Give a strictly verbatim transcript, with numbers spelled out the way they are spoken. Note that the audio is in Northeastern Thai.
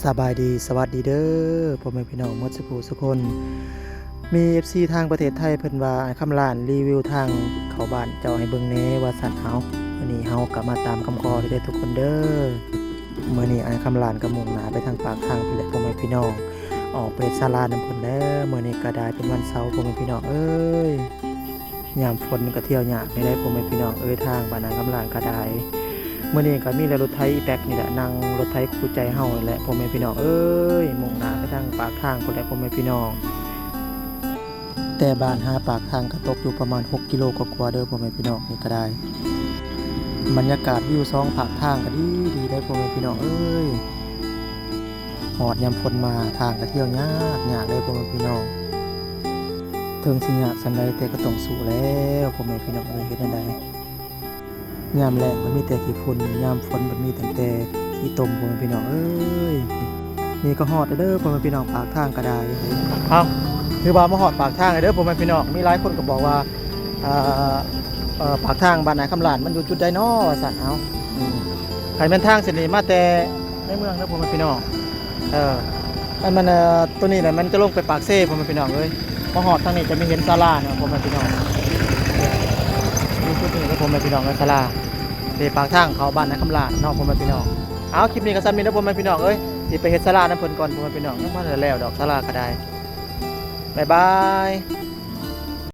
สบายดี สวัสดีเด้อ พ่อแม่พี่น้องหมดสุผู้สุคน มี เอฟซี ทางประเทศไทยเพิ่นว่า อ้ายคำหลานรีวิวทางเข้าบ้านเจ้าให้เบิ่งแหน่ ว่าซั่น เอ้า มื้อนี้เฮาก็มาตามคำขอเด้อทุกคนเด้อ มื้อนี้อ้ายคำหลานก็มุ่งหน้าไปทางปากทางพู้นแหละ พ่อแม่พี่น้อง ออกไปศาลานำเพิ่นแล้ว มื้อนี้ก็ได้เป็นวันเสาร์ พ่อแม่พี่น้องเอ้ย ยามฝนก็เที่ยวยากนี่แหละ พ่อแม่พี่น้องเอ้ย ทางบ้านอ้ายคำหลานก็ได้ มื้อนี้ก็มีแต่รถไถอีแต๊กนี่แหละ นั่งรถไถคู่ใจเฮานี่แหละ พ่อแม่พี่น้องเอ้ย มุ่งหน้าไปทางปากทางพู้นแหละ พ่อแม่พี่น้อง แต่บ้านหาปากทางก็ตกอยู่ประมาณ หก กิโลกว่าๆเด้อ พ่อแม่พี่น้อง นี่ก็ได้ บรรยากาศวิวสองปากทางก็ดีดีได้อ พ่อแม่พี่น้องเอ้ย ฮอดยามฝนมาทางก็เที่ยวยากยากเลย พ่อแม่พี่น้อง ถึงสิยากส่ำใดแต่ก็ต้องสู้แล้ว พ่อแม่พี่น้องเอ้ย เฮ็ดแนวใด ยามแล้งมันมีแต่ขี้ฝุ่น ยามฝนมันมีตั้งแต่ขี้ตม พ่อแม่พี่น้องเอ้ย นี่ก็ฮอดแล้วเด้อ พ่อแม่พี่น้อง ปากทางก็ได้ เอ้า ถือว่ามาฮอดปากทางแล้วเด้อ พ่อแม่พี่น้อง มีหลายคนก็บอกว่า เอ่อ เอ่อ ปากทางบ้านอ้ายคำหลานมันอยู่จุดใดน้อ ว่าซั่น เอ้า อืม คันแม่นทางเส้นนี้มาแต่ในเมืองเด้อ พ่อแม่พี่น้อง เออ อันมัน เอ่อ ตัวนี้แหละมันจะลงไปปากเซ พ่อแม่พี่น้องเอ้ย มาฮอดทางนี้จะมีเห็นศาลาเนาะ พ่อแม่พี่น้อง มีจุดนี้เด้อ พ่อแม่พี่น้องเอ้ย ศาลา ที่ปากทางเข้าบ้านอ้ายคำหลานเนาะ พ่อแม่พี่น้อง เอา คลิปนี้ก็ส่ำนี้เด้อ พ่อแม่พี่น้องเอ้ย สิไปเฮ็ดศาลานำเพิ่นก่อน พ่อแม่พี่น้อง ยังบ่ทันแล้วดอกศาลาก็ได้ บ๊ายบาย